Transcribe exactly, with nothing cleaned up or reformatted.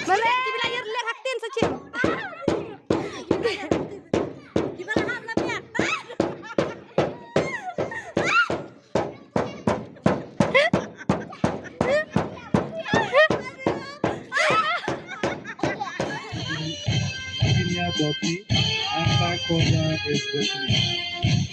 Mane ki bila yer ler haktin sa chim. Ki bila hap la piat. Kinia Doti, Anta Koda is Destiny.